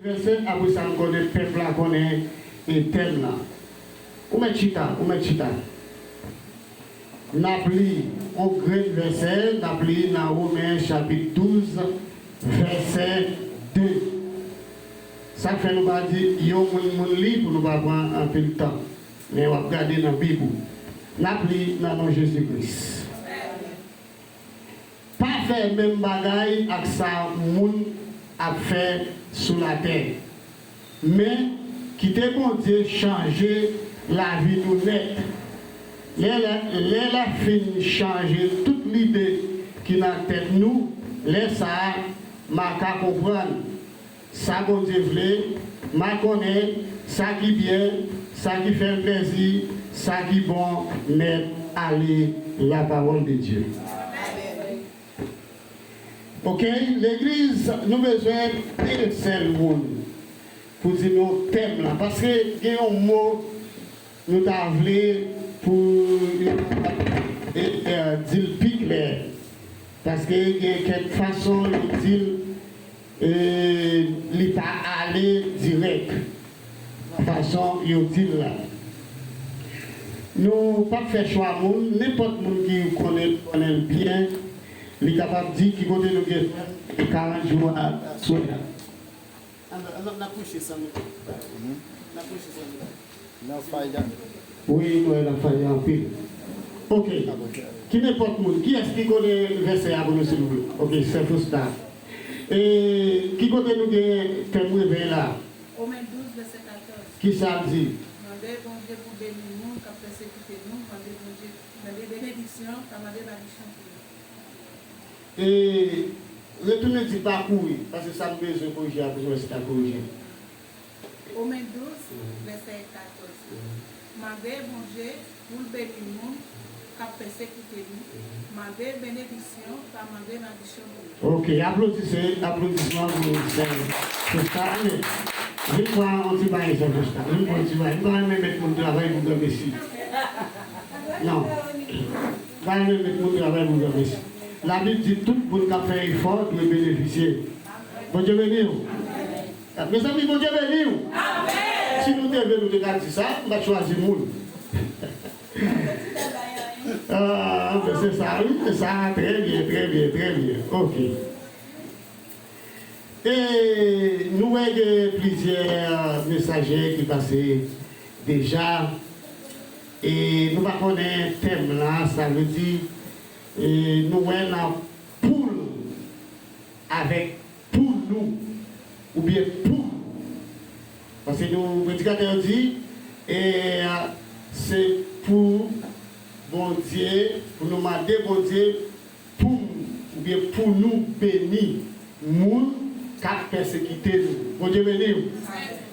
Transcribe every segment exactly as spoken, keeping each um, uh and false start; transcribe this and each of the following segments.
Vèsè, apre sa, m konnen pèp la konnen, e, tèm lan. Ou mèt chita, ou mèt chita. N ap li yon grenn vèsè, n ap li nan Women chapit douz, vèsè de. Sa k fè nou pa di yon moun, moun li pou nou pa pran anpil tan. Men w ap gade nan Bib ou. N ap li nan non Jezi Kris. Pa fè menm bagay ak sa moun ap fè sou latè. Men, kite Bondye chanje lavi nou nèt. Lè, lè, lè l ap fin chanje tout lide ki nan tèt nou, lè sa a, m a ka konprann sa Bondye vle, m a konnen sa ki byen, sa ki fè l plèzi, sa ki bon nèt. Ale, la parole de Dieu. Oke, legliz, nou bezwen de sèl moun pou di nou tèm lan. Paske gen yon mo nou ta vle pou yo e, e, di l pi klè. Paske gen kèk fason yo di l, e, li pa ale dirèk. Fason yo di l la. Nou p ap fè chwa moun, nenpòt moun ki konnen, konnen l byen, li kapab di ki kote nou gen karant jou a sou la. N ap, n ap, n ap preche san nou. N ap preche san nou. Nan faya. Wi, nou wè nan faya anpil. Oke. Ki nenpòt moun, kiyès ki konnen vèsè a pou nou, silvouplè? Oke, sè Fosta. E ki kote nou gen tèm revèy la? Women douz, vèsè katòz. Kisa l di? Mande Bondye pou beni moun k ap pèsekite nou, mande Bondye, mande benediksyon, pa mande malichon pou nou. E retounen di pa kouri, paske sa m bezwen korije a, pou m wè si ta korije. Women douz, vèsè katòz. Mande Bondye pou l beni moun k ap pèsekite nou. Mande benediksyon, pa mande malichon pou nou. Oke, aplodise, aplodisman pou sè Fosta. Amen. Vin pran yon ti bagay, sè Fosta. Vin pran yon ti bagay. M pa renmen met moun travay pou granmesi. Non. M pa renmen met moun travay pou granmesi. Labib di tout moun k ap fè efò dwe benefisye. Bondye beni w. Mezanmi, Bondye beni w. Si nou te vle, nou te ka di sa, m pa t chwazi moun. Ah, men se sa, wi, se sa. Trè byen, trè byen, trè byen. Oke. E nou wè gen plizyè mesaje ki pase deja. E nou pa konnen tèm la, sa vle di, e nou wè nan poul avèk pou nou, oubyen pou. Paske nou, predikatè yo di, e, se pou Bondye, pou nou mande Bondye pou m, oubyen pou nou beni moun k ap pèsekite nou. Bondye beni w.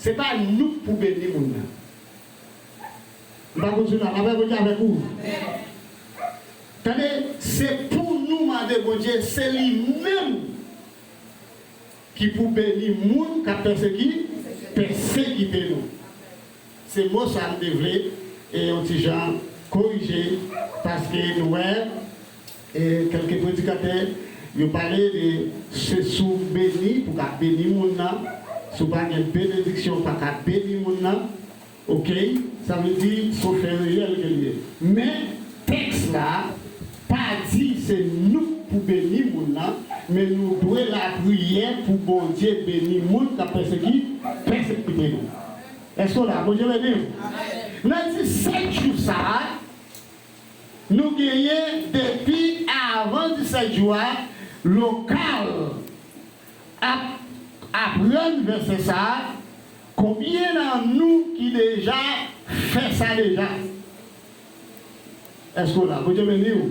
Se pa nou k pou beni moun nan. M pa konn si nou la, lapè Bondye avèk ou. Tande, se pou nou mande Bondye, se li menm ki pou beni moun k ap pèseki-, pèsekite nou. Se mo sa m te vle, e, yon ti jan korije, paske nou wè, e, kèlke predikatè, yo pale de se si w beni pou w ka beni moun nan, si w pa gen benediksyon, w pa ka beni moun nan. Oke? Sa vle di, se yon fè reyèl ke l ye. Men, tèks la pa di se nou k pou beni moun nan, men nou dwe lapriyè pou Bondye beni moun k ap pèseki-, pèsekite nou. Èske w la? Bondye beni w. Nan disèt jou sa a, nou genyen depi avan disèt jou a, lokal ap aprann vèsè sa a, konbyen nan nou ki deja fè sa deja? Èske w la? Bondye beni w.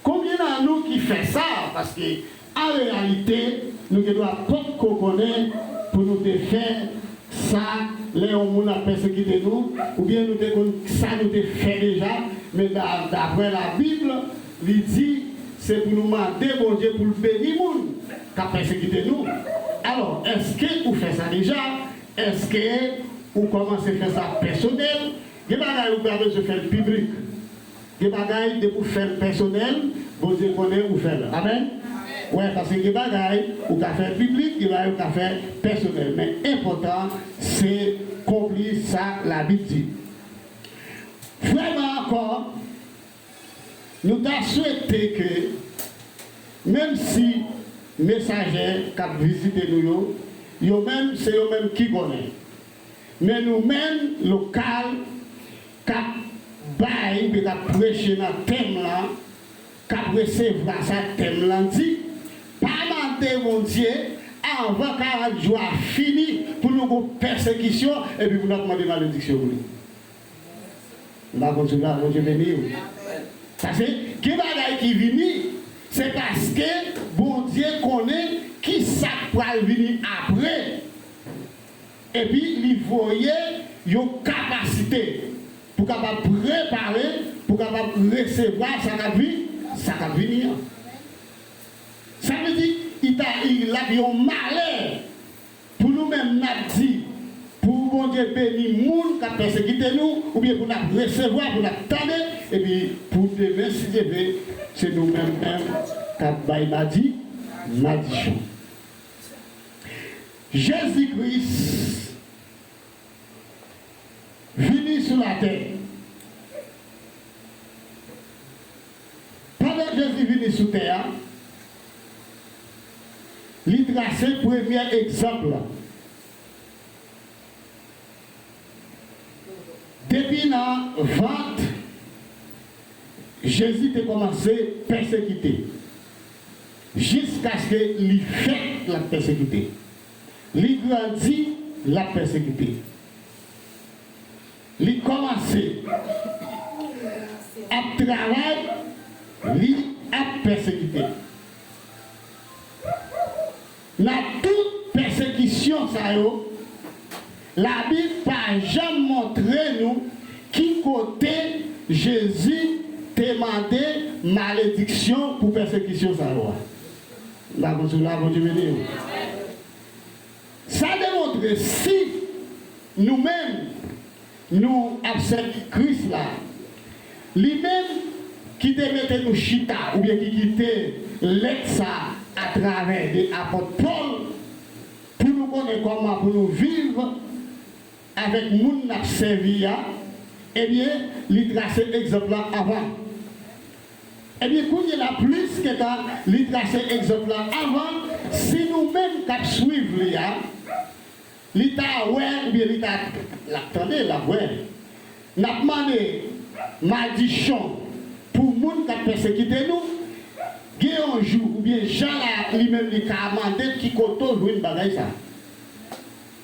Konbyen nan nou ki fè sa? Paske, an reyalite, nou gen dwa potko konnen pou nou te fè sa, lè yon moun ap pèsekite nou, oubyen nou te konn sa nou te fè deja, men da-, daprè Labib, li di, se pou nou mande Bondye pou l beni moun k ap pèsekite nou. Alò, èske ou fè sa deja? Èske ou kòmanse fè sa pèsonèl? Gen bagay ou pa bezwen fè l piblik. Gen bagay, depi w fè l pèsonèl, Bondye konnen ou fè l. Amèn? Wè, paske gen bagay ou ka fè piblik, gen bagay ou ka fè pèsonèl. Men enpòtan, se konpli sa Labib di. Vrèman ankò, nou ta swete ke, menm si mesajè k ap vizite nou yo, yo menm, se yo menm ki konnen. Men nou menm, lokal, k ap bay, oubyen k ap preche nan tèm lan, k ap resevwa sa tèm lan di, pa mande Bondye, anvan karant jou a fini, pou nou gon pèsekisyon, epi pou n ap mande malediksyon pou li. M pa konn si w la, Bondye beni w. Paske gen bagay ki vini, se paske Bondye konnen ki sa k pral vini apre. Epi li voye yon kapasite pou kapab prepare, pou kapab resevwa sa k ap vi-, sa k ap vini an. Sa vle di, li ta, li, l ap yon malè pou nou menm n ap di, pou Bondye beni moun k ap pèsekite nou, oubyen pou n ap resevwa, pou n ap tande, epi pou demen, si Dye vle, se nou menm menm k ap bay madi, madichon. Jezi Kris vini sou latè. Pandan Jezi vini sou tè a, li trase premyè egzanp la. Depi nan vant, Jezi te kòmanse pèsekite, jiskaske li fèt, l ap pèsekite. Li grandi, l ap pèsekite. Li kòmanse ap travay, li ap pèsekite. Nan tout pèsekisyon sa yo, Labib pa janm montre nou ki kote Jezi te mande malediksyon pou pèsekisyon sa yo a. M pa konn si w la, Bondye beni w. Sa demontre si nou menm nou ap sèvi Kris la, li menm ki te mete nou chita, oubyen ki kite lèt sa atravè de apòt Pòl, pou nou konnen kòman pou nou viv avèk moun n ap sèvi a, ebyen, li trase egzanp lan avan. Ebyen, kounye la, plis ke ta li trase egzanp lan avan, si nou menm k ap swiv li a, li ta wè, oubyen li ta, l ap tande, l ap wè. N ap mande madichon pou moun k ap pèsekite nou. Gen yon jou, oubyen Jan la, li menm, li ka mande ki kote w jwenn bagay sa.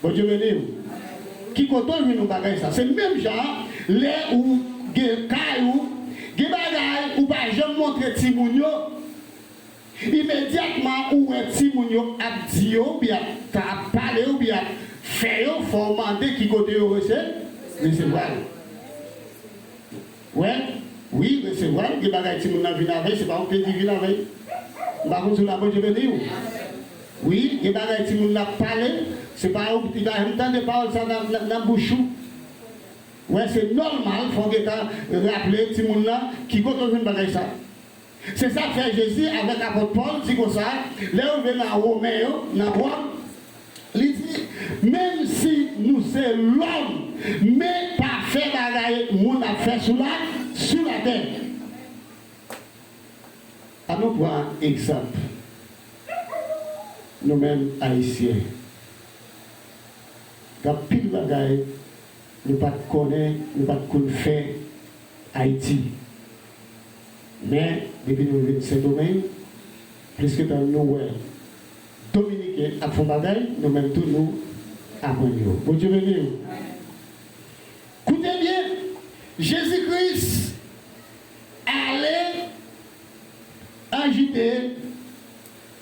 Bondye beni w. Ki kote w jwenn yon bagay sa? Se menm jan an, lè ou gen kay ou, gen bagay ou pa janm montre timoun yo. Imedyatman ou wè timoun yo ap di yo, oubyen ap, ap pale, oubyen ap fè yo, fò w mande ki kote yo rese-, resevwa l. Wè, wi, resevwa l, gen bagay timoun nan vin avè l, se pa ou ki te di vin avè l. M pa konn si w la, Bondye beni w. Wi, gen bagay timoun nan ap pale, se pa ou ki te janm tande pawòl sa nan, nan, nan bouch ou. Wè, se nòmal, fò w gentan raple timoun nan ki kote w jwenn bagay sa. Se sa k fè Jezi avèk apot Pòl di konsa, lè yo rive nan Women yo, nan Wòm, li di, menm si nou se lòm, men pa fè bagay moun ap fè sou la, sou latè. Ann nou pran egzanp, nou menm Ayisyen. Gen anpil bagay nou pa t konnen, nou pa t konn fè Ayiti. Men, depi nou vin Sendomeng, pliske tan nou wè Dominiken ap fè yon bagay, nou menm tou nou aprann yo. Bondye beni w. Koute byen, Jezi Kris ale an Jide,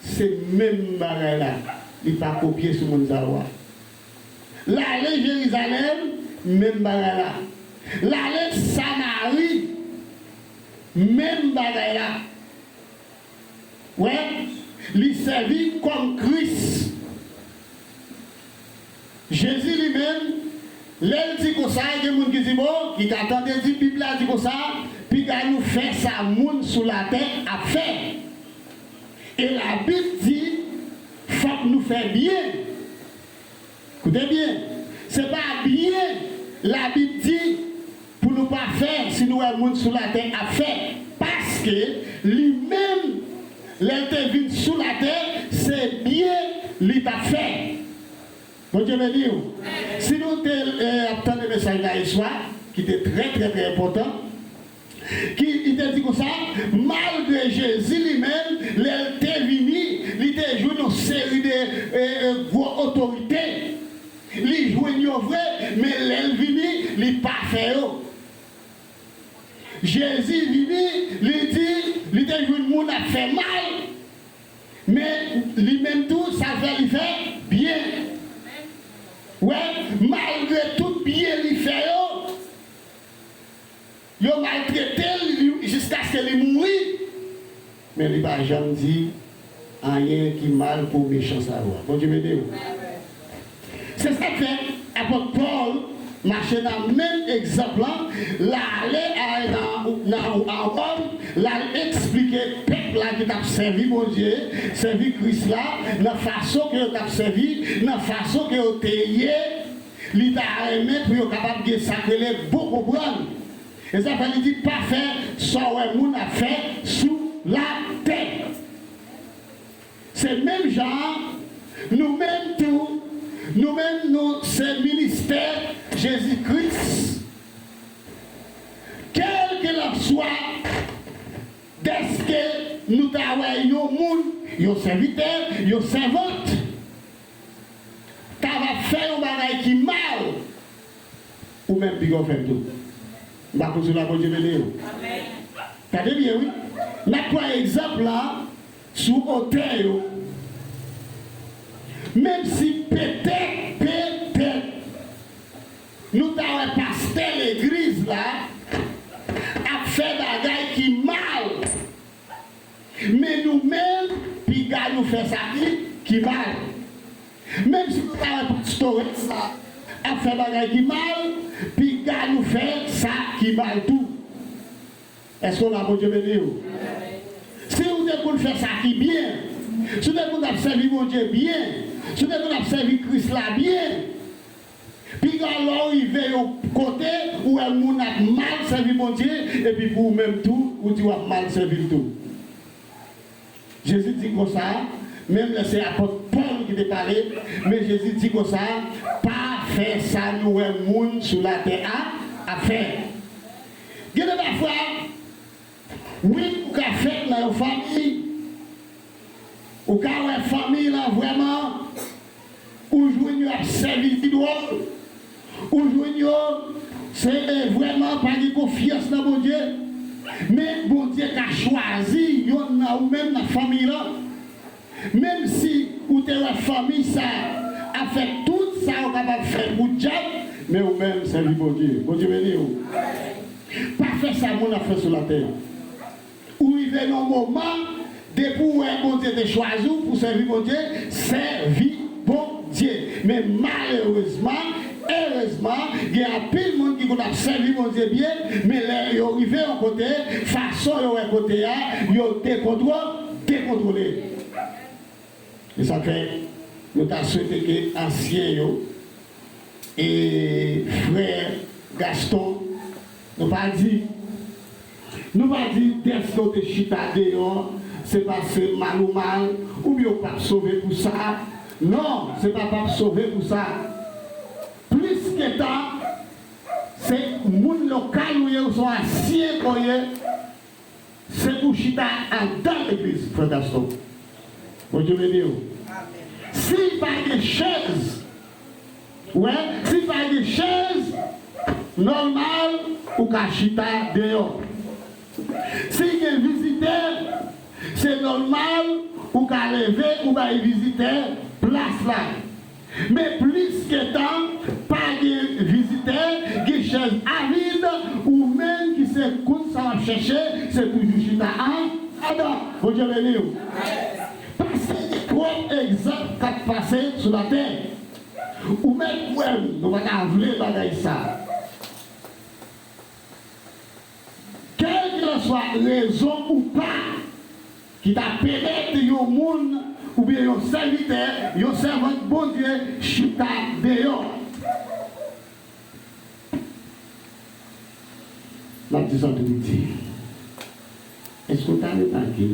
se menm bagay la. Li pa kopye sou moun sa yo a. L ale Jerizalèm, menm bagay la. L ale Samari, menm bagay la. Wè, li sèvi kòm Kris. Jezi li menm, lè l di konsa, gen moun ki di, bon, ki ka tande di Bib la di konsa, piga nou fè sa moun sou latè ap fè. E Labib di, fòk nou fè byen. Koute byen, se pa byen Labib di pou nou pa fè si nou wè moun sou latè ap fè. Paske li menm, lè l te vin sou latè, se byen li t ap fè. Bondye beni w. Si nou te eh, ap tande mesaj la yè swa, ki te trè, trè, trè enpòtan, ki li te di konsa, malgre Jezi li menm, lè l te vini, li te jwenn yon seri de eh, eh, gwo otorite. Li jwenn yo vre, men lè l vini, li pa fè yo. Jezi vini, li di, li te jwenn moun ap fè mal, men li menm tou, sa l fè, li fè byen. Wè, malgre tout byen li fè yo, yo maltrete l li- jiskaske li mouri, men li pa janm di anyen ki mal pou mechan sa yo a. Bondye beni w. Se sa k fè apot Pòl mache nan menm egzanp lan, l ale a- nan, nan, a Wòm, l al eksplike pèp la ki t ap sèvi Bondye, sèvi Kris la, nan fason ke yo t ap sèvi, nan fason ke yo te ye, li ta renmen pou yo kapab gen sa k rele bon konprann. E sa fè li di, pa fè sa w wè moun ap fè sou latè. Se menm jan an, nou menm tou, nou menm nou se ministè Jezi Kris. Kèlkelanswa dèske nou ta wè yon moun, yon sèvitè, yon sèvant, ta va fè yon bagay ki mal, ou menm piga w fè l tou. M pa konn si w la, Bondye beni w. Gade byen, wi. N ap pran egzanp la sou otè yo. Menm si petèt, petèt, nou ta wè pastè legliz la ap fè bagay ki mal, men nou menm, piga nou fè sa ki, ki mal. Menm si nou ta wè pastores la ap fè bagay ki mal, piga nou fè sa ki mal tou. Èske w la, Bondye beni w? Si w te konn fè sa ki byen, si w te konn ap sèvi Bondye byen, si w te konn ap sèvi Kris la byen, piga lè w rive yon kote, ou wè moun ap mal sèvi Bondye, epi pou ou menm tou, ou di w ap mal sèvi l tou. Jezi di konsa, menm lè se apot Pòl ki te pale, men Jezi di konsa, pa fè sa nou wè moun sou latè a ap fè. Gen de pafwa, wi, ou ka fèt nan yon fanmi, ou ka wè fanmi lan vrèman, ou jwenn yo ap sèvi zidòl, ou jwenn yo se vrèman pa gen konfyans nan Bondye. Men Bondye ka chwazi yonn nan ou menm nan fanmi lan. Menm si ou te wè fanmi sa ap fè tout sa yo kapab fè pou dyab, men ou menm sèvi Bondye. Bondye beni w. Pa fè sa moun ap fè sou latè. Ou rive nan yon moman, depi w wè Bondye te chwazi w pou sèvi Bondye, sèvi Bondye. Men malerezman, erezman, gen anpil moun ki konn ap sèvi Bondye byen, men lè yo rive yon kote, fason yo wè kote a, yo dekontwo-, dekontwole. E sa fè, nou ta swete ke ansyen yo, e frè Gaston, nou pa di, nou pa di dèske w te chita deyò, se paske mal ou mal, oubyen w p ap sove pou sa. Non, se pa p ap sove pou sa. Plis ke tan, se moun lokal ou ye, ou se yon ansyen ke w ye, se pou chita anndan legliz, frè Gaston. Bondye beni w. Si pa gen chèz, wè, si pa gen chèz, nòmal ou ka chita deyò. Si gen vizitè, se nòmal ou ka leve, ou bay vizitè plas la. Men plis ke tan, pa gen vizitè, gen chèz avid, ou menm ki se konn sa w ap chèche, se toujou chita a, adan. Bondye beni w. Paske gen twòp egzanp k ap pase sou latè. Ou mèt kwè m, nou pa ta vle bagay sa. Kèlkelanswa rezon ou pa ki ta pèmèt yon moun oubyen yon sèvitè, yon sèvant Bondye chita deyò. M ap di sa tou piti. Èske w ta remake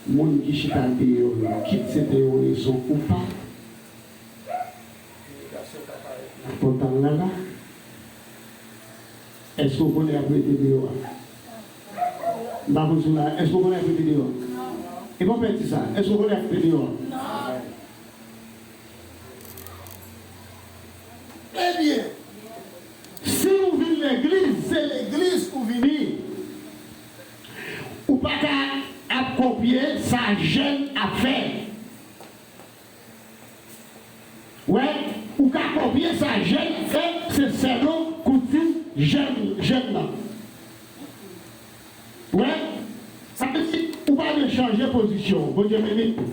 moun ki chita deyò yo, kit se te yon rezon ou pa, nan pòtal la la? Èske w konnen y ap rete deyò a? M pa konn si w la, èske w konnen y ap rete deyò a? Epi w pèdi sa, èske w konnen y ap rete deyò a? Ebyen, si ou vin legliz, se legliz ou vini. Ou pa ka ap kopye sa jèn ap fè. Wè, ou ka kopye sa jèn fè, se sèlon koutim jèn, jèn nan. Wè, sa vle di, ou pa dwe chanje pozisyon w. Bondye beni w.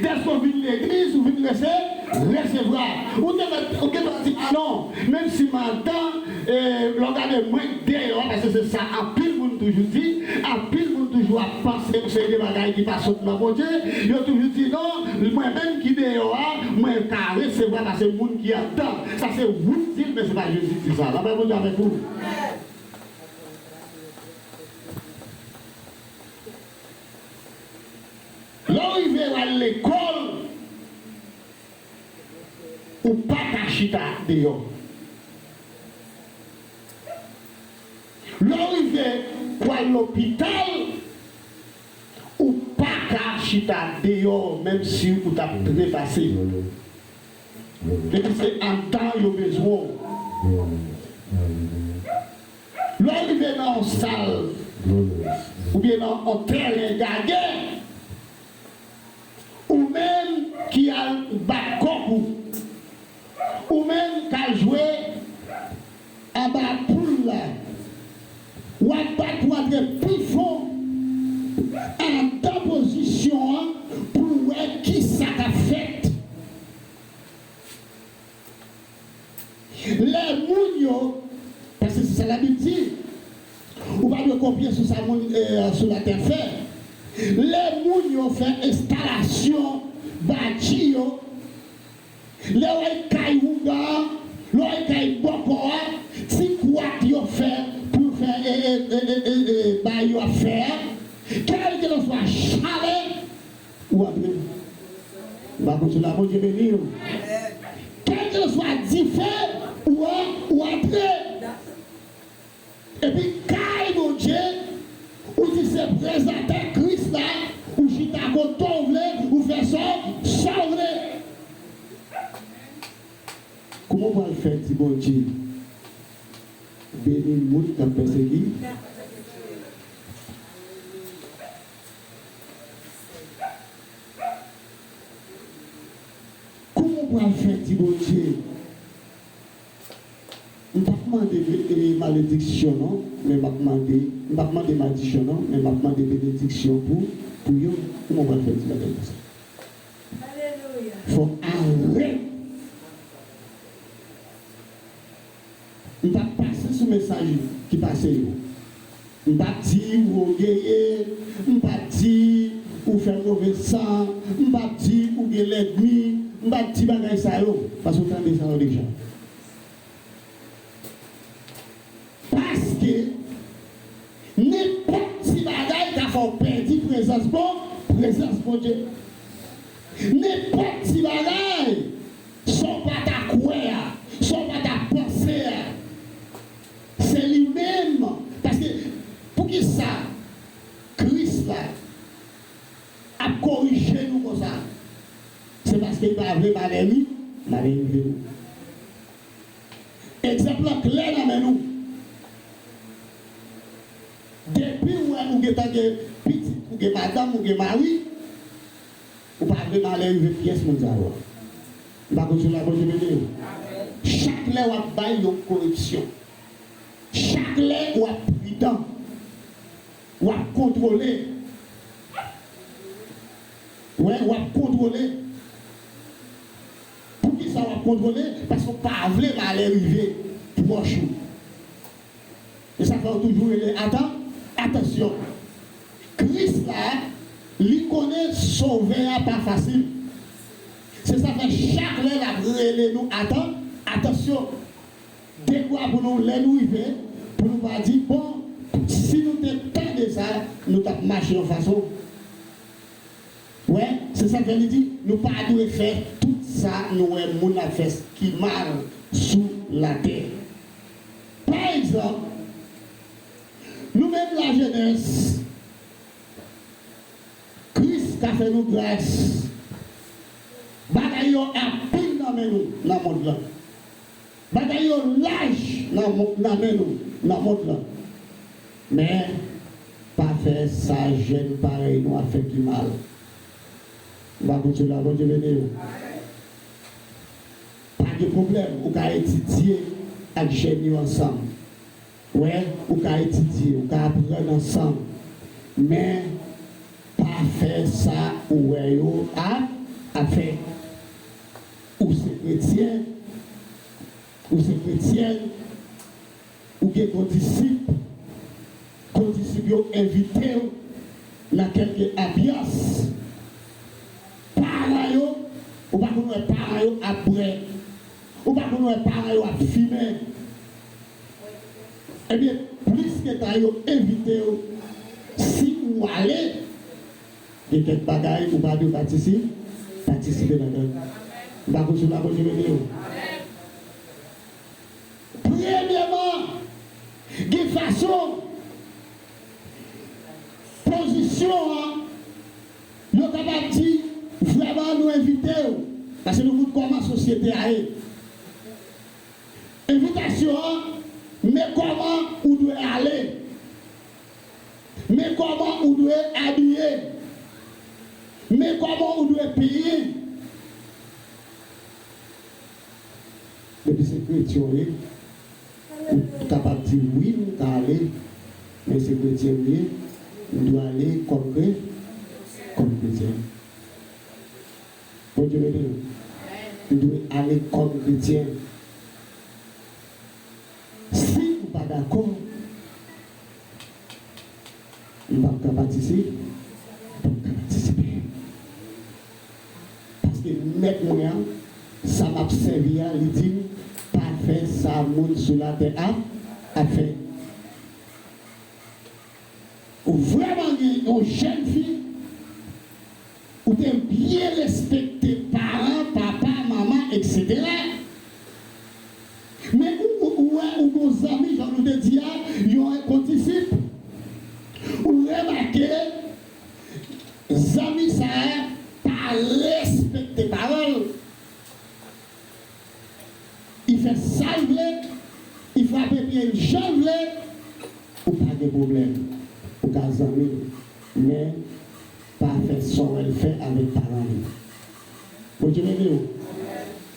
Dèske w vin legliz, ou vin rese-, resevwa. Ou te mèt, ou gentan di, "A non, menm si m antan, e, lè w gade mwen deyò a," paske se sa anpil moun toujou di, anpil moun toujou ap panse yon seri de bagay ki pa sot nan Bondye, yo toujou di, "Non, mwen menm ki deyò a, mwen ka resevwa pase moun ki antan." Sa se ou ki di l, men se pa Jezi ki di sa. Lapè Bondye avèk ou. Lè w rive w al lekòl, ou pa ka chita deyò. Lè w rive w al lopital, ou pa ka chita deyò, menm si ou t ap trepase. Depi se anndan yo bezwen w. Lè w rive nan yon sal, oubyen nan yon tèren gagè, ou menm ki al bat kòk ou, ou menm k al jwe anba poul la, w ap bat pou antre pi fon anndan pozisyon an pou w wè kisa k ap fèt. Lè moun yo, paske se sa Labib di, ou pa dwe kopye sou sa moun, e, sou latè fè. Lè moun yo fè enstalasyon badji yo, lè w al kay ougan an, lè w al kay bòkò a, ti kwat yo fè pou fè, e, e, e, e, e, e, bagay yo ap fè a, kèlkelanswa chalè, ou antre. M pa konn si w la, Bondye beni w. Kèlkeswa dife, ou an, ou antre. Epi kay Bondye, ou di se prezantè Kris la, ou chita kote w vle, ou fè sa, sa w vle. Kouman w pral fè di Bondye beni moun k ap pèseki? Kouman w pral fè di Bondye, m p ap mande, e, malediksyon non, men m ap mande, m p ap mande malediksyon non, men m ap mande benediksyon pou, pou yo? Kouman w pral fè di bagay konsa? Alelouya. Fò arèt. M p ap pase sou mesaj ki pase yo. M p ap di ou ogeye, m p ap di ou fè move san, m p ap di ou gen lènmi, m p ap di bagay sa yo, paske w tande sa yo deja. Paske nenpòt ti bagay ka fè w pèdi prezans Bon, prezans Bondye. Nenpòt ti bagay, sa w pa ta kwè a, sa w pa ta panse a, se li menm. Paske, poukisa Kris la ap korije nou konsa? Se paske li pa vle malè ri-, malè rive nou. Egzanp lan klè nan men nou. Depi w wè ou gentan gen pitit, ou gen madanm, ou gen mari, ou pa vle malè rive pyès moun sa yo. M pa konn si w la, Bondye beni w. Chak lè w ap bay yon koreksyon, chak lè w ap pridan, w ap kontwole. Wè, w ap kontwole. Poukisa w ap kontwole? Paske w pa vle malè rive pwòch ou. E sa fè w toujou rele atan-, atansyon. Kris Kris la, li konnen Sovè a pa fasil. Se sa fè chak lè l ap rele nou, atan, atansyon. Dekwa pou nou, lè nou rive, pou nou pa di, bon, si nou te tande sa, nou t ap mache yon fason. Wè, se sa k fè li di, nou pa dwe fè tout sa nou wè moun ap fè ki mal sou latè. Pa egzanp, nou menm lajenès, Kris ka fè nou gras. Bagay yo anpil nan men nou nan mond lan. Bagay yo laj nan mo-, nan men nou nan mond lan. Men, pa fè sa jèn parèy nou ap fè ki mal. M pa konn si w la, Bondye beni w. Pa gen pwoblèm, ou ka etidye ak jèn yo ansanm. Wè, ou ka etidye, ou ka aprann ansanm. Men, pa fè sa ou wè yo ap, ap fè. Ou se kretyen, ou se kretyèn, ou gen kondisip, kondisip yo envite w nan kèlke anbyans. Paran yo, ou pa konn wè paran yo ap bwè, ou pa konn wè paran yo ap fimen. Ebyen, pliske ta yo envite w, si ou ale, gen kèk bagay ou pa dwe patisi-, patisipe ladan l. M pa konn si w la, Bondye beni w. Premyèman, gen fason pozisyon an, yo kapab di, vrèman, nou envite w, paske nou konn kòman sosyete a ye. Envitasyon an, men kòman ou dwe ale. Men kòman ou dwe abiye. Men kòman ou dwe peye. Depi se kretyen w ye, ou kapab di, wi, m ka ale, men se kretyen m ye, m dwe ale kòm kre-, kòm kretyen. Bondye beni w. M dwe ale kòm kretyen. Si ou pa dakò, m p ap ka patisi-, m p ap ka patisipe. Paske mèt mwen an, sa m ap sèvi a, li di m, pa fè sa moun sou latè ap, ap fè. Ou vrèman gen yon jèn fi, ou te byen respekte paran, papa, manman, etsetera. Men ou, ou, ou wè, ou gon zanmi, jan nou te di a, yon kondisip. Ou remake, zanmi sa a pa respekte paran l. Li fè sa l vle, li frape pye l jan l vle, ou pa gen pwoblèm. Ou ka zanmi l, men pa fè sa w wè l fè avèk paran l. Bondye beni w.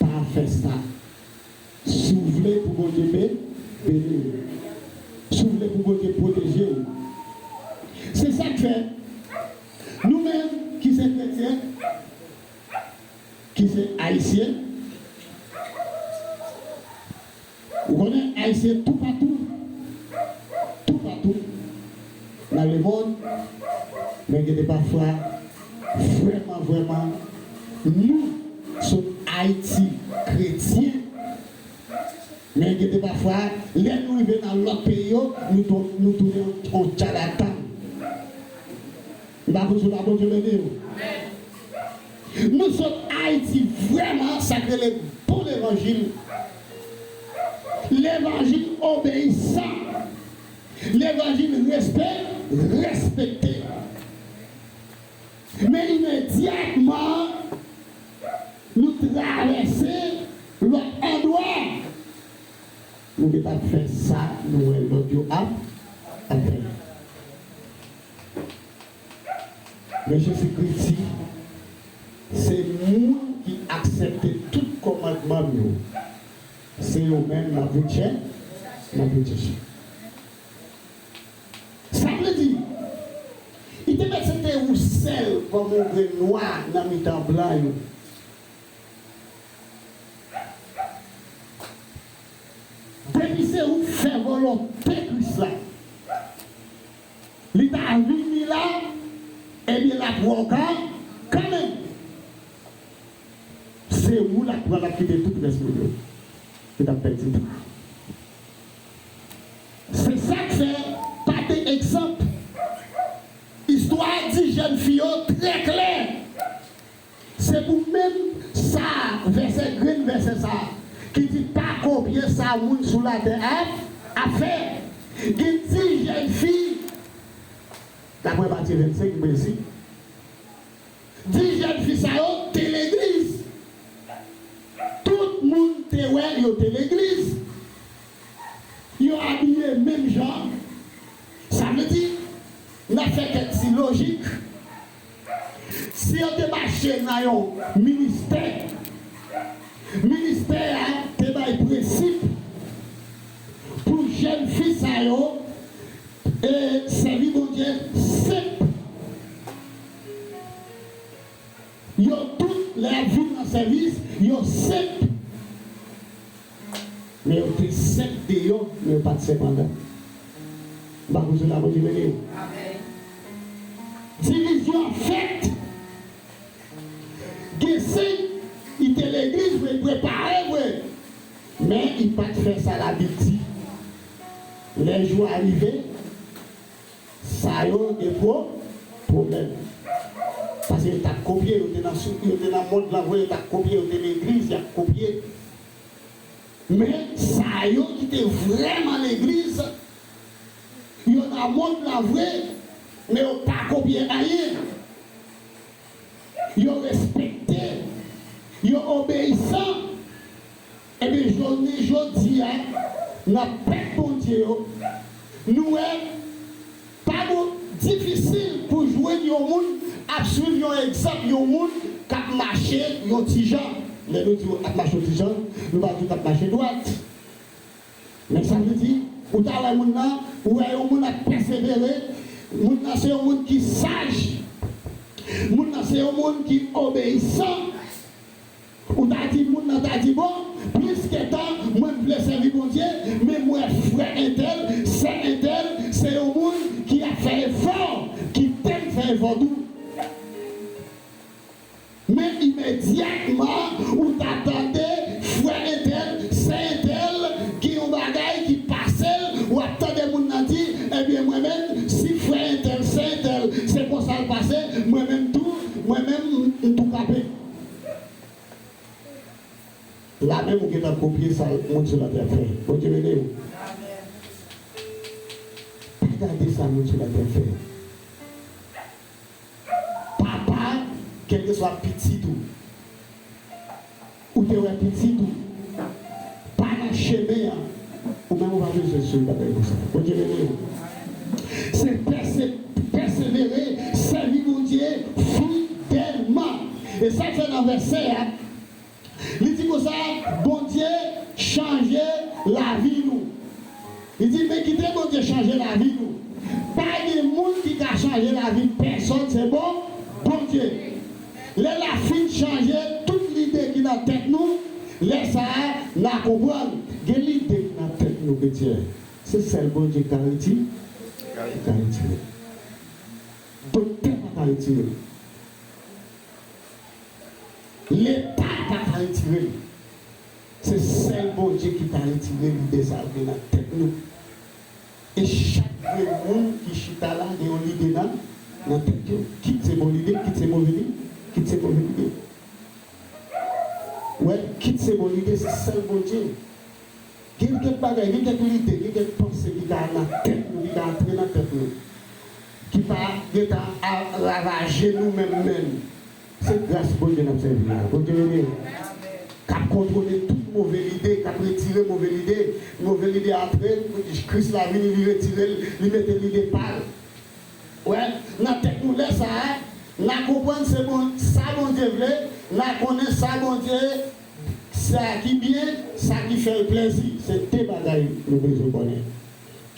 Pa fè sa. Si w vle pou Bondye be-, beni w. Si w vle pou Bondye pwoteje w. Se sa k fè, nou menm ki se kretyen, ki se Ayisyen. Ou konnen Ayisyen toupatou, toupatou nan lemonn, men gen de pafwa, vrèman, vrèman, nou sot Ayiti kretyen, men gen de pafwa, lè nou rive nan lòt peyi yo, nou tou-, nou tounen yon, yon tchalatan. M pa konn si w la, Bondye beni w. Nou sot Ayiti vrèman, sa k rele bon levanjil. Levanjil obeyisan. Levanjil respè, respekte. Men imedyatman, nou travèse lòt andwa. Nou gentan fè sa nou wè lòt yo ap, ap fè. Men Jezikri di, se moun ki aksepte tout kòmandman m yo, se yo menm m ap vin chè-, m ap vin chèche. Sa vle di, li te mèt se te ou sèl kòm yon grenn nwa nan mitan blan yo. Depi se ou k fè volonte Kris la, li ta vini la, ebyen, l ap wè w ka kanmenm. Se ou l ap pran, l ap kite tout rès moun yo ki t ap pèdi tan. Se sa k fè, pa de egzanp. Istwa a di jèn fi yo trè klè. Se pou menm sa vèsè, grenn vèsè sa a, ki di pa kopye sa moun sou latè ap, ap fè. Gen dis jèn fi, daprè Matye vennsenk, mwen si, dis jèn fi sa yo te legliz. Tout moun te wè yo te legliz. Yo abiye menm jan. Sa vle di, n ap fè kèk ti lojik. Si yo te mache nan yon ministè, ministè a te bay prensip pou jèn fi sa yo, e, sèvi Bondye senp. Yo tout, lè y ap vin nan sèvis, yo senp. Men yo te senp deyò, men yo pa t senp anndan. M pa koute la, Bondye beni w. Divizyon ap fèt. Gen senk, li te legliz vre, li prepare vre. Men li pa t fè sa Labib di. Lè jou a rive, sa yo gen pwo-, pwoblèm. Paske yo t ap kopye, yo te nan sou, yo te nan mond lan vre, yo t ap kopye, yo te legliz, y ap kopye. Men sa yo ki te vrèman legliz, yo nan mond lan vre, men yo pa kopye anyen. Yo respekte, yo obeyisan. Ebyen, jounen jodi a, nan pèp Bondye yo, nou wè, pa bon, difisil pou jwenn yon moun ap swiv yon egzanp, yon moun k ap mache yon ti jan. Lè nou di ap mache yon ti jan, nou pa di w t ap mache dwat. Men sa vle di, ou ta wè moun nan, ou wè yon moun ap pèsevere, moun nan se yon moun ki saj, moun nan se yon moun ki obeyisan. Ou ta di, moun nan ta di, bon, pliske tan, mwen m vle sèvi Bondye, men m wè frè entèl, sè entèl, se yon moun ki ap fè efò, ki te fè efò tou. Men imedyatman, ou ta tande frè entèl, sè entèl, gen yon bagay ki pase l, w ap tande moun nan di, ebyen, mwen menm, si frè entèl, sè entèl, se konsa l pase, mwen menm tou, mwen menm, m, m tou kape. La menm ou gentan kopye sa moun sou latè ap fè. Bondye beni w. Pa gade sa moun sou latè ap fè. Papa, kèlkeswa pitit ou, ou te wè pitit ou pa nan chemen an, ou menm ou pa bezwen swiv bagay konsa. Bondye beni w. Se pèse-, pèsevere, sèvi Bondye fidèlman. E sa k fè nan vèsè a, li di konsa, Bondye chanje lavi nou. Li di, men kite Bondye chanje lavi nou. Pa gen moun ki ka chanje lavi pèsòn, se bon Bondye. Lè l ap fin chanje tout lide ki nan tèt nou, lè sa a, n a konprann. Gen lide ki nan tèt nou, kretyen. Se sèl Bondye ki ka reti-, ki ka retire. Doktè pa ka retire l. Leta pa ka retire l. Se sèl Bondye ki ka retire lide sa yo gen nan tèt nou. E chak grenn moun ki chita la gen yon lide nan, nan tèt yo. Kit se bon lide, kit se move lide, kit se move lide. Wè, kit se bon lide, se sèl Bondye. Gen kèk bagay, gen kèk lide, gen kèk panse ki ka nan tèt nou, ki ka antre nan tèt nou, ki pa gentan a-, ravaje nou menm menm. Se gras Bondye n ap sèvi a. Bondye beni w. K ap kontwole tout move lide, k ap retire move lide. Move lide antre, Kris la vini, li retire l, li mete lide pa l. Wè, nan tèt nou lè sa a, n a konprann se bon, sa Bondye vle, n a konnen sa Bondye, sa ki byen, sa ki fè l plezi. Se de bagay nou bezwen konnen.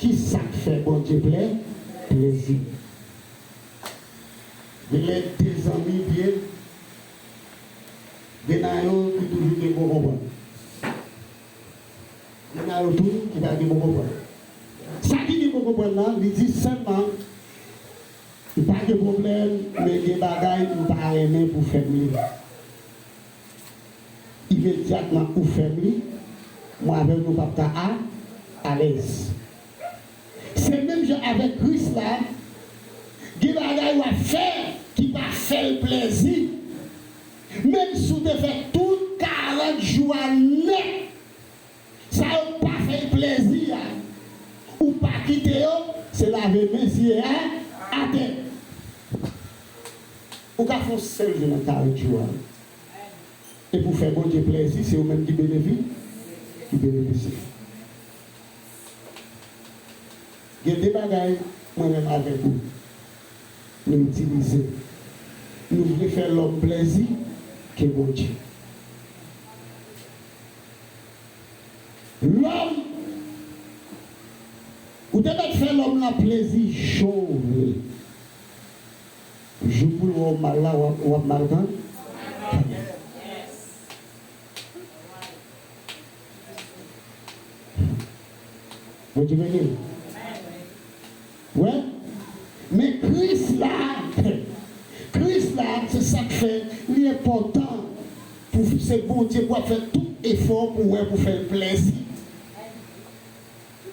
Ki sa k fè Bondye plè-, plezi? Gen lè de zanmi byen, gen nan yo ki toujou gen bon konprann. Gen nan yo tou ki pa gen bon konprann. Sa ki gen bon konprann nan, li di sèlman, li pa Gen pwoblèm, men gen bagay m pa renmen pou fè m li. Imedyatman ou fè m li, mwen avè w nou p ap ka a, alèz. Se menm jan avèk Kris la, gen bagay w ap fè ki pa fè l plèzi. Menm si w te fè tout karant jou a nèt, sa yo pa fè l plèzi a, ou pa kite yo, se lave men, siye a atè. Ou ka fè yon sèl jou nan karant jou a. Epi w fè Bondye plèzi, se ou menm ki benefi-, ki benefisye. Gen de bagay mwen menm avèk ou, nou itilize. Nou vle fè lòm plèzi ke Bondye. Lòm, ou te mèt fè lòm lan plezi jan w vle. Jou pou l wè w mal la, w ap, w ap mal kan? Bondye beni w. Wè? Men Kris la, Kris la, se sa k fè li enpòtan pou se Bondye pou w ap fè tout efò pou w wè pou fè l plèzi.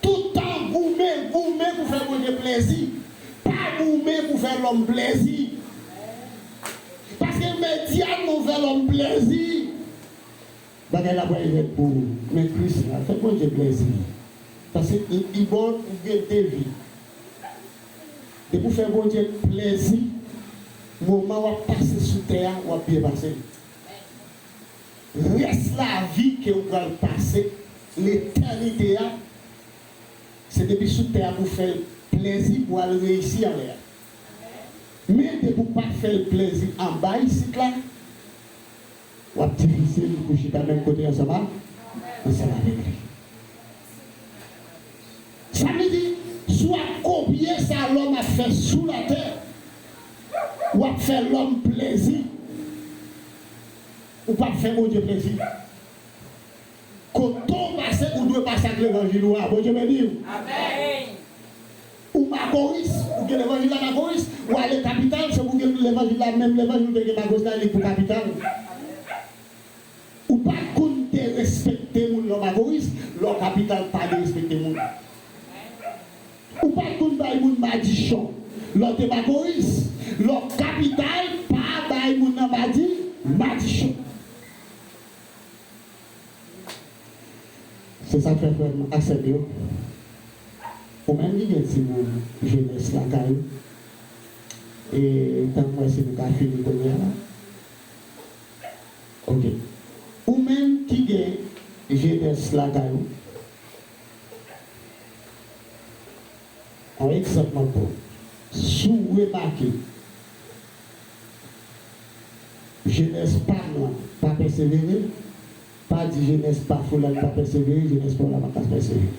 Tout tan goumen, goumen pou fè Bondye plèzi. Pa goumen pou fè lòm plèzi. Paske imedyatman w fè lòm plèzi, bagay la pral rèd pou ou. Men Kris la, fè Bondye plèzi. Paske li, li ba w, ou gen de vi. Depi w fè Bondye plèzi, moman w ap pase sou tè a, w ap byen pase. Rès lavi ke w pral pase, letènite a, se depi sou tè a pou fè l plèzi, pou al reyisi anlè a. Men depi w pa fè l plèzi anba isit la, w ap difisil pou chita menm kote ansanm a, ansanm avèk li. Sa vle di, si w ap kopye sa lòm ap fè sou latè, w ap fè lòm plèzi, ou p ap fè Bondye plèzi. Kote w pase, ou dwe pase ak levanjil ou a. Bondye beni w. Amèn. Ou makoris, ou gen levanjil la makoris, ou ale kapital, se pou gen levanjil la, menm levanjil ou te gen makoris la, li pou kapital. Ou pa t konn derespekte moun lè w makoris, lè w kapital pa derespekte moun. Ou pa t konn bay moun madichon lè w te makoris, lè w kapital pa bay moun nan madi, madichon. Se sa k fè frè m ak sè m yo, ou menm ki gen timoun jenès lakay ou, e tann m wè si nou ka fini kounye a la. Ok. Ou menm ki gen jenès lakay ou, yon egzanp m ap ba w. Si w remake, jenès pa m lan pa pèsevere, pa di jenès pa Foulad pa pèsevere, jenès pa w la pa ka pèsevere.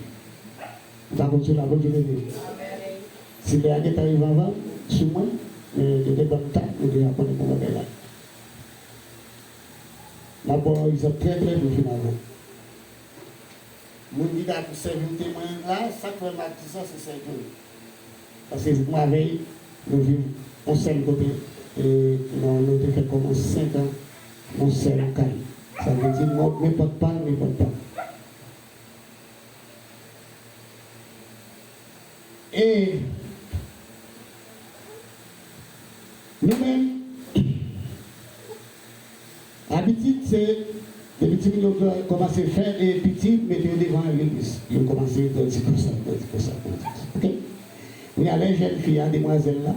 M pa konn si w la, Bondye beni w. Si lè a gentan rive anvan sou mwen, men yo te ban m tan, nou deja konnen bon bagay la. M ap ba w yon egzanp trè, trè byen finalman. Moun ki ka sèvi m temwen la, sa k fè m ap di sa, se sè Joe. Paske mwen avè l, nou viv yon sèl kote, e nou, nou te fèk kòman senk an, yon sèl kay. Sa vle di, mwen, mwen pòt pa l, mwen pòt pa l. E nou menm, abitid se, depi timoun yo kòmanse fè e piti, mete yo devan legliz. Yo kòmanse grandi konsa, grandi konsa, grandi konsa. Ok? Kounye a, lè jèn fi a, demwazèl la,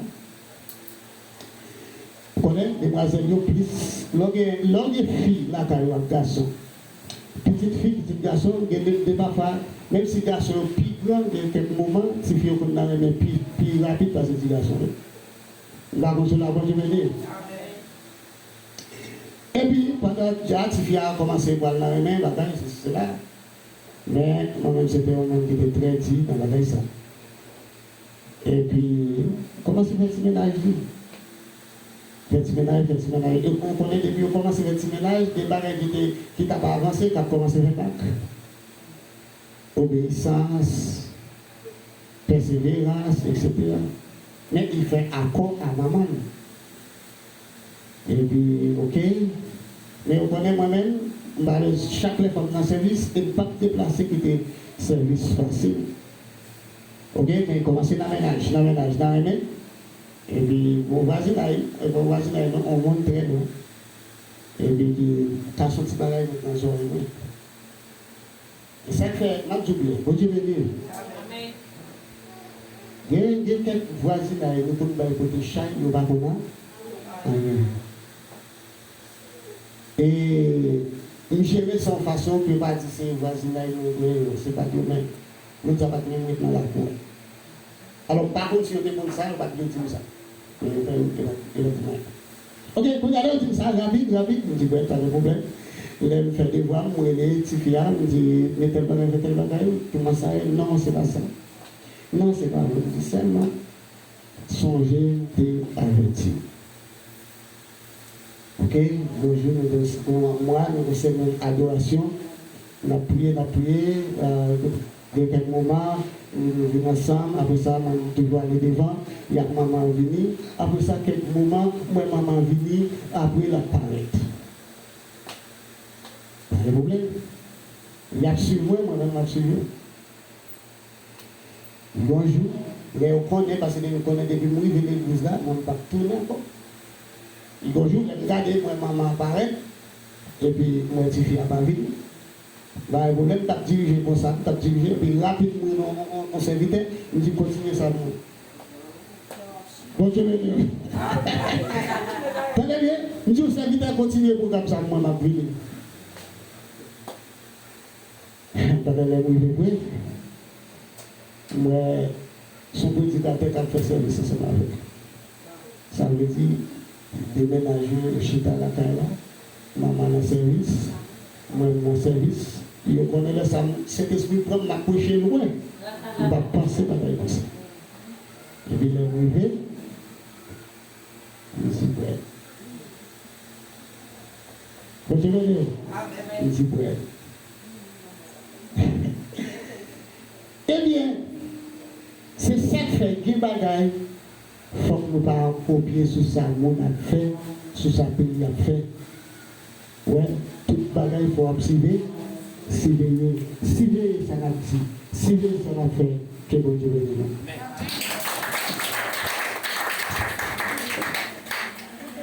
Ou konnen, demwazèl yo plis, lè w gen, lè w gen fi lakay ou ak gason, pitit fi, pitit gason, gen de, de pafwa, menm si gason yo pi gran, gen kèk moman, tifi yo konn nan renmen pi, pi rapid pase ti gason yo. M pa konn si w la, Bondye beni w. Epi, pandan dja tifi a kòmanse pral nan renmen, bagay, sesi, sela. Men, mwen menm, se te yon moun ki te trè di nan bagay sa. Epi, kòmanse fè ti mennaj li. Fè ti mennaj, fè ti mennaj. E ou konnen, depi yo kòmanse fè ti mennaj, gen bagay ki te, ki t ap avanse, k ap kòmanse fè bak. Obeyisans, pèseverans, etsetera. Men li fè akò a manman l. Epi, oke. Men ou konnen mwen menm, m pa bezwen, chak lè fò m nan sèvis, e m p ap deplase kite sèvis fasil. Oke, men kòmanse nan mennaj, nan mennaj, nan renmen. Epi, bon vwazinay, e bon vwazinay, non, on moun trè lwen. Epi, ki ka soti bagay met nan zòrèy mwen. E sa k fè, m ap di w byen, Bondye beni w. Gen, gen kèk vwazinay, nou konn bay kote chay, yo pa konn anyen. E m jere sa yon fason pou yo pa di se vwazinay nou voye yo, se pa de men. Lòt sa pa t menm ret nan lakou a. Alò, m pa konn si yo te konn sa, yo pa t vle di m sa. Men yo fè, yo pa t, yo pa t di m anyen. Oke, kounye a lè yo di m sa, rapid, rapid, m di, "Bwè, pa gen pwoblèm." Lè m fè devwa m, m rele tifi a, m di, "Men tèl bagay, fè tèl bagay, kòman sa ye?" "Non, se pa sa. Non, se pa vre." M di, "Sèlman, sonje m te avèti w." Oke, bonjou, nou te, mwa, nou te sèmèn adorasyon. N ap priye, n ap priye, euh, gen kèk moman, nou vin ansanm, apre sa, mwen toujou ale devan, y ap manman vini. Apre sa, kèk moman, mwen manman vini, apre l ap parèt. Pa gen pwoblèm. Y ap swiv mwen, mwen menm m ap swiv yo. Yon jou, lè yo konnen, paske yo konnen depi m rive legliz la, mwen m p ap tounen ankò. Yon jou, lè m gade, m wè manman an parèt, epi m wè tifi a pa vini. M pa gen pwoblèm, m t ap dirije konsa, m t ap dirije, epi rapid m wè yon, yon, yon, yon sèvitè, m di, "Kontinye sa pou mwen." Bondye beni w. Tande byen, m di yon sèvitè, "Kontinye pwogram sa pou mwen, m ap vini." Pandan lè m rive vre, m wè se yon predikatè k ap fè sèvis ansanm avèk. Sa vle di, de mennaj yo chita lakay la, manman nan sèvis, mwen m nan sèvis. Yo konnen lè sa a, Sentespri pran m, m ap preche lwen. M pa t panse bagay konsa. Epi lè m rive, m di, "Bwè." Bondye beni w. M di, "Bwè." Ebyen, se sa k fè gen bagay, fòk nou pa kopye sou sa moun ap fè, sou sa peyi ap fè. Wè, tout bagay fò w ap sive, siveye, siveye sa n ap di, siveye sa n ap fè, ke Bondye beni nou.